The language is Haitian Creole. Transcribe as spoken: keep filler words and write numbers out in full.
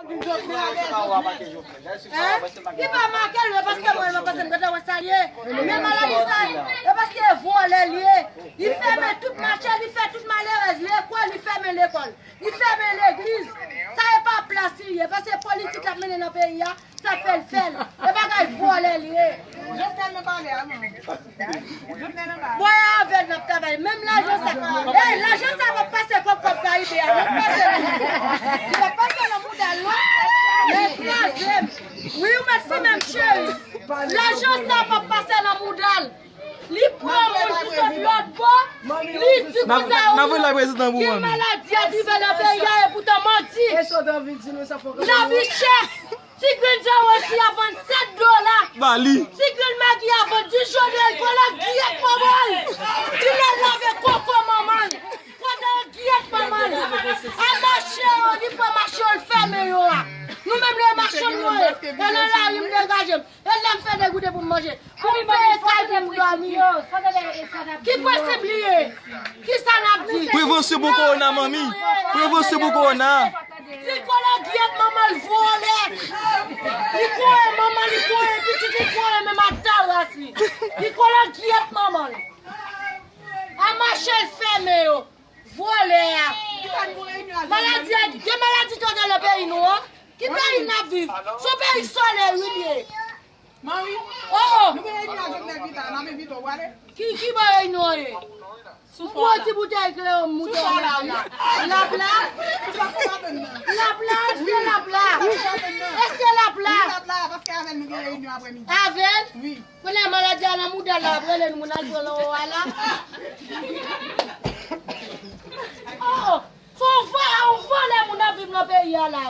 Li pa make l, e paske mwen, mwen panse m gentan wè sa l ye. Men maladi sa, e paske e vòlè l ye. Li fèmen tout mache, li fè tout malerèz lekòl, li fèmen lekòl. Li fèmen legliz. Sa e pa plas li ye, paske politik l ap mennen nan peyi a, sa fè l fè l. E bagay vòlè li ye. Jovenel nan pale a, non. Bwè avè l n ap travay. Menm lajan sa. Ey, lajan sa p ap pase kòb kòb Karibe a. L ap pase nan mouda l. Li p ap pase nan mouda l, non. Men kraze m. Wi, ou mèt fimen m, cheri. Lajan sa p ap pase nan mouda l. Li pran moun ki sot lòt bò. Li di konsa, gen maladi ap rive nan peyi a, e poutan manti. Lavi chè. Ti grenn zawo si a vann sèt dola. Ba li. Ti grenn magi a vann dis dola. Li pran lòt giyèt manman l. Di l al lave koko manman l. Pandan yo giyèt manman l. A mache yo, li pran mache yo, l fèmen yo a. Nou menm lè mache nou ye. E nan lari m degaje m. E lè m fè degoute pou m manje. Pou m peye kay pou m dòmi. Ki prensip li ye? Kisa n ap di? Prevansyon pou kowona, manmi. Prevansyon pou kowona. Ti kologiyèt manman l vòlè. Li kore manman, li kore pitit, li kore menm ak taras li. Ti kologiyèt manman l. A mache l fèmen yo. Vòlè a. Maladi a, gen maladi ki nan peyi nou an. Ki peyi n ap viv? Se yon peyi solèy wi l ye. Manmi, oh, oh. Nou gen reyinyon a Jovenel Vita, n ap envite w prale. Ki, ki bò reyinyon an ye? Ou pran ti boutèy klewo m moute w la. L ap la? L ap la? Èske l ap la? Èske l ap la? Wi, l ap la, paske avè l nou gen reyinyon aprèmidi. Avè l? Wi. Kounye a maladi a nan mouda l la, ap rele nou moun al pran nan O A la. Oh, se yon vòlè, yon vòlè moun ap viv nan peyi a la.